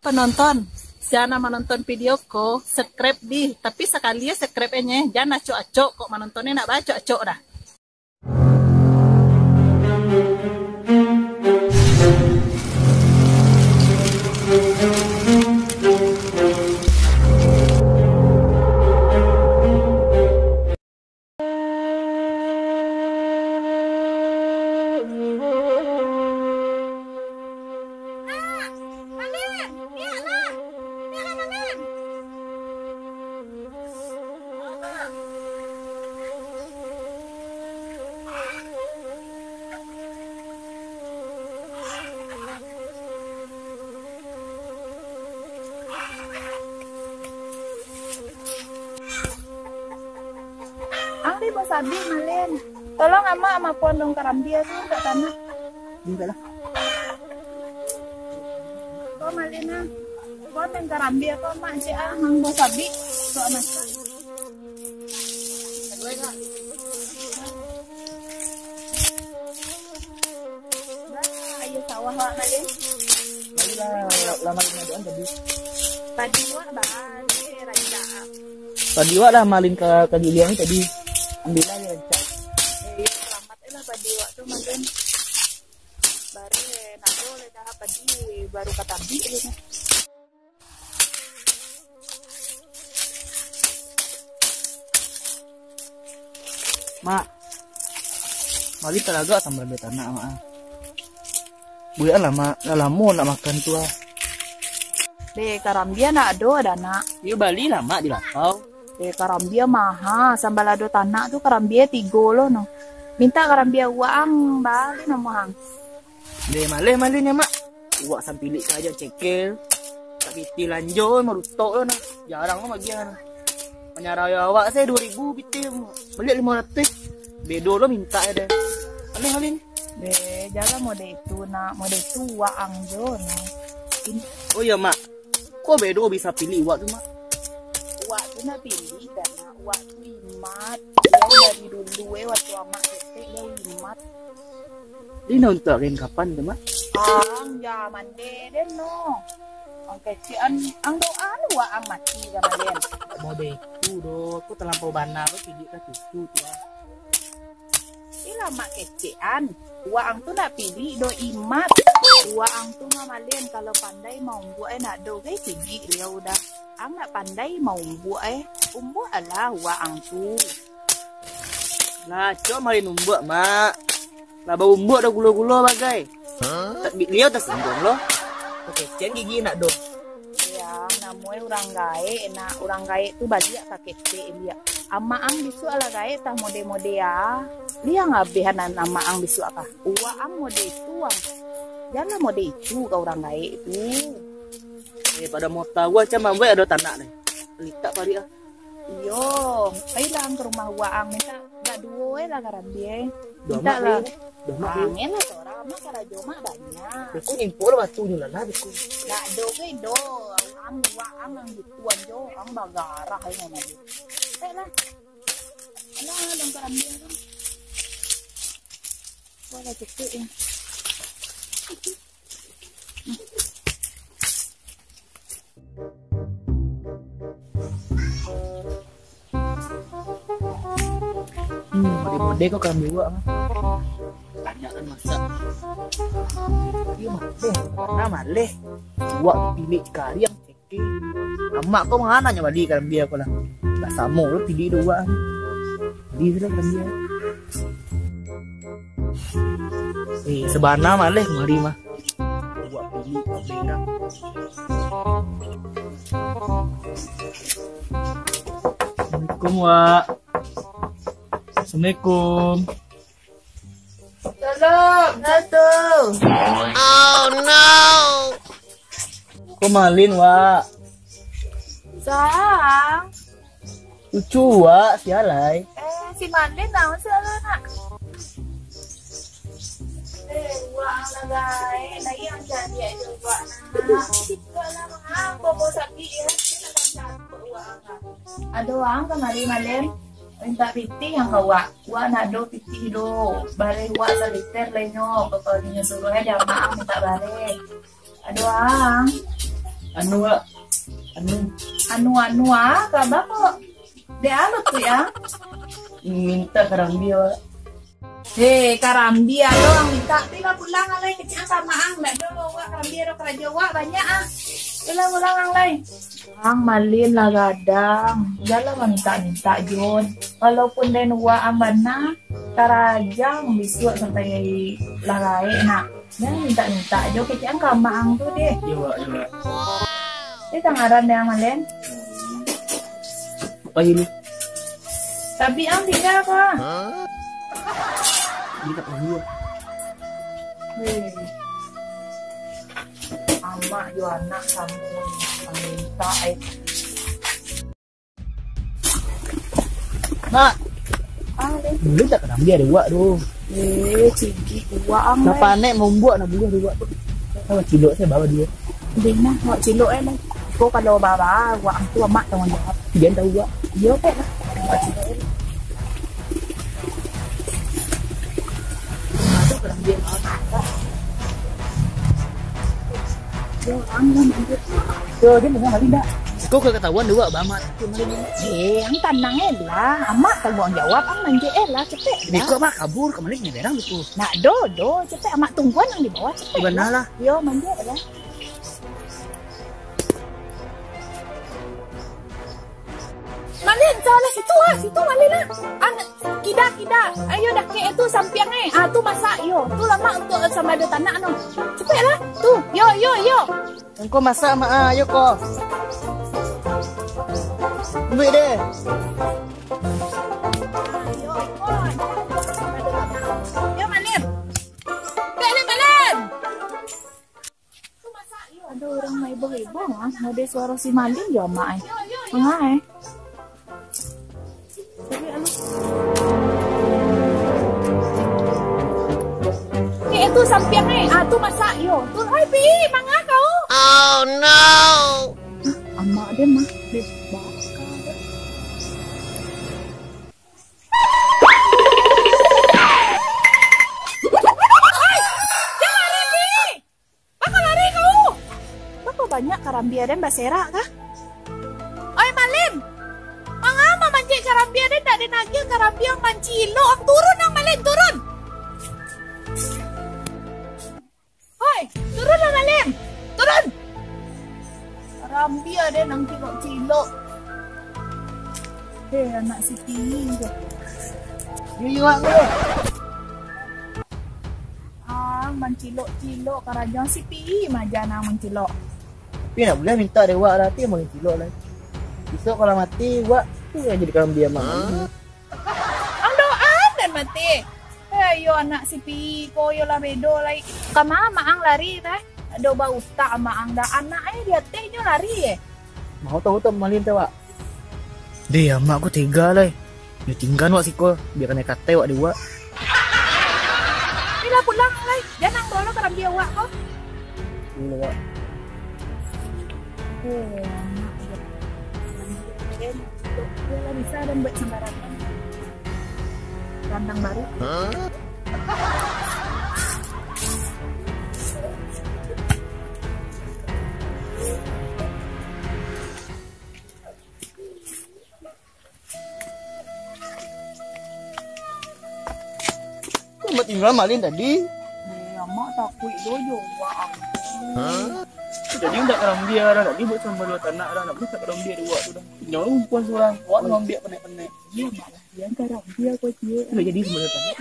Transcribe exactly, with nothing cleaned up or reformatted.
Panonton, sia nan manonton video ko, subscribe dih, tapi sakali yo subscribe e nyo, jan acok-acok, kok manonton e nak baacok-acok dah. Nak, Malin, piaklah, piaklah, Malin. Ang di basabik, Malin. Tolong amak mapuan daun karambia tu untuak tanah. Mintak lah. Ko Malin ah. Ko daun karambia ko amak cek ah, ang basabik. Untuak masak. Aia sawah wak Malin. Marilah, lah Malin adoan tadi. Padi wak bali rancak. Padi wak lah Malin ka, ka giliang tadi. Ambiaklah aia rancak. Eh, iyo, salamat lah padi wak tu Malin. Baru eh, nado lah dah padi, baru ka tabik lah tu. Mak, Malin talagak sambal batanak, Mak, ah. Buliah lah, Mak, lah lamo nak makan tu, ah. Deh, karambia nak ado, ado nak. Iyo, balilah, Mak, di lapau. Deh, karambia maha, sambal ado tanak tu karambia tigo lo no. Mintak karambia uwak ang, bali no, Mak, ang. Deh, maleh Malin nyo, Mak. Uwak sampilik sajo cekel. Tak pitih lanjo, marutok lo nah. Jarang lo magiah nah. Manyarah awak se duo ribu pitih, baliak limo ratuih. Bedo lo mintak e deh. Maleh Malin. Deh, jangan mode itu nak, mode itu uwak ang jo nah. In- Oh iyo, Mak. Ko bedo bisa pilih uwak tu, Mak? Uwak tu nak pilih kan, Mak. Uwak tu imat. Iyo dari dulu eh, waktu amak ketek iyo imat. Di na untuak kain kapan tu, Mak? Ang, jaman deh, den no. Ang kecek an, ang doa lu ang mati ka Malin. Mode itu doh, aku talampau bana tu, sidik ka situ tu, ah. Ilah mak kecek an, uwak ang tu nak pilik doh imat. Uwak ang tu mah Malin, kalau pandai maumbuak eh nak doh gai sidik liau dah. Ang nak pandai maumbuak eh, umbuak alah uwak ang tu. Lah, cok Malin umbuak, Mak. Lah baumbuak dah gulo-gulo bagai. Huh? Liau tasingguang lo. Pakecek an gigi nak doh. Yang namo e urang gaek, nak urang gaek tu baliak ka ketek liak. Amak ang bisuak lah gaek tah mode-mode ah. Liang abih anak amak ang bisuak kah. Uwak ang mode itu ang. Janlah mode itu ka urang gaek tu. Eh, pado mau tahu ah, cam ambuek ado tanak ni. Litak parik ah. Iyo, pailah ang ka rumah uwak ang, mintak agak duo eh lah karambia eh. Mintak lah. Angin lah sorang, amak karajo mak banyak. Beko nyimpok lah batu nyo lah, lah beko. Nak do ke do, ang uwak ang, ang gitu an jo, ang bagarah ai namo tu. Baiklah. Alah, dong karambia tu. Wah, lah cukup ya. Hmm, mode-mode kau kami buat ah. Banyak kan masak. Iya maleh, mana maleh. Buat pilih kari yang cekik. Amak kau mana nyo bali karambia kau lah. Lah samo lo pilih dua. Bali sudah karambia. Eh, sabana maleh mari mah. Buat pilih kau berak. Assalamualaikum, Wak. Assalamualaikum. Tolong, satu. Oh no. Ko Malin, Wak. Sayang. Lucu, Wak, sialai. Eh, si Malin naon sialai, nak? Eh, Wak, ang lah gaek, lagi ang cari aja, Wak, nak. Wak lah, Wak, ang bobo sapi, ya. Wak, ang. Ado ang kamari, Malin. Mintak pitih ang ka Wak. Wak nak do pitih do. Bareh Wak saliter lai nyo. Pokoknyo suruah aja amak ang mintak bareh. Ado ang. Anu, Wak. Anu. Anu-anu ah, kaba ko? Dek anu tu ya? Minta karambia, Wak. Hei, karambia doang minta. Pilah pulang alai kecek ka mak ang. Ndak ado wak karambia doh, karajo wak banyak ah. Pilah pulang ang lai. Ang malin lah gadang. Janlah mamintak-mintak, Jon. Walaupun den wak ang bana, tarajang bisuak sampai lah gaek nak. Jan mintak-mintak jo, kecek ang ka mak ang tu deh. Iyo, Wak, iyo, Wak. Dia tangaran deh ang malin. Apa ini? Tapi ang tinggal apa? Ini tak tahu, Wak. Hei. Amak jo anak samo mamintak, eh. Mak. Ah, deh. Buliah tak karambia dek wak tu? Eh, cigik wak ang, Nak eh. Panek mombuak nak buliah dek wak tu. Kalau cilok saya bawa dia. Deh nah, wak cilok eh, Bang. Ko kalau bawa wak ang tu amak tangguang jawab. Pian tahu wak. Iyo, pek lah. Wak cilok eh. Yo, ang lah manjek. Yo, dia dengar lagi ndak? Kau kalau ketahuan dua, Bang Mat. Eh, ang tanang eh lah. Amak tangguang jawab, ang manjek eh lah, cepek lah. Beko apa kabur, kemana ni berang tu? Nak do, do, cepek amak tungguan ang di bawah, cepek. Di mana lah? Yo, manjek lah. Malin, salah situ ah, situ malin ah. An, kida, kida. Ayo dakek tu sampiang eh. Ah, tu masak yo. Tu lamak untuak sambal tanak no. Cepeklah. Tu. Yo, yo, yo. Engko masak mak ah, ayo ko. Duit deh. Yo, Malin. Cepek ni, Malin. Ada urang mahibur-hibur ah, ngadai suaro si Malin jo amak ai. Manga ai. Eh, tu sampiang ai. Ah, tu masak yo. Tu, ai, pi, manga kau? Oh no. Amak dia mah, dia bakar. Ai, jangan lari, pi. Bako lari kau? Bako banyak karambia den baserak kah? Oi, Malin! Manga mamanjek karambia den, dak den agiah karambia mancilok. Ang turun ang, Malin, turun! Oi, turunlah, Malin! Turun! Karambia den ang cilok-cilok. Eh, anak siti ko. Iyo, iyo, ang tu. Ang mancilok-cilok karajo siti, maja ang mancilok. Tapi nak buliah mintak dek wak lah, tapi mancilok lah. Bisuak kalau mati, wak tu yang jadi karambia mak. Ang doan den mati. Eh, iyo anak siti ko, iyo lah bedo lai. Kama mak ang lari teh? Ado bautak mak ang dah. Anak eh di ateh nyo lari eh. Mau tahu tu Malin tu, wak? Deh, amak ko tega lai. Nyo tingga wak siko, bia kanai katai wak dek wak. Inilah pulang lai. Jan ang bawa karambia wak ko. Iyo, wak. Eh, anak dia. Dia lah bisa dan buat sembarangan. Randang baru. Kau buat tinggal Malin tadi? Eh, amak takuik do jo wak. Jadi ndak karambia dah tadi buat sambal dua tanak dah, ndak bisa karambia dua tu dah. Nyawa umpuan surang, wak ngambiak panek-panek. Iyo, mak lah. Yang karambia kau cie. Sudah jadi sambal dua tanak.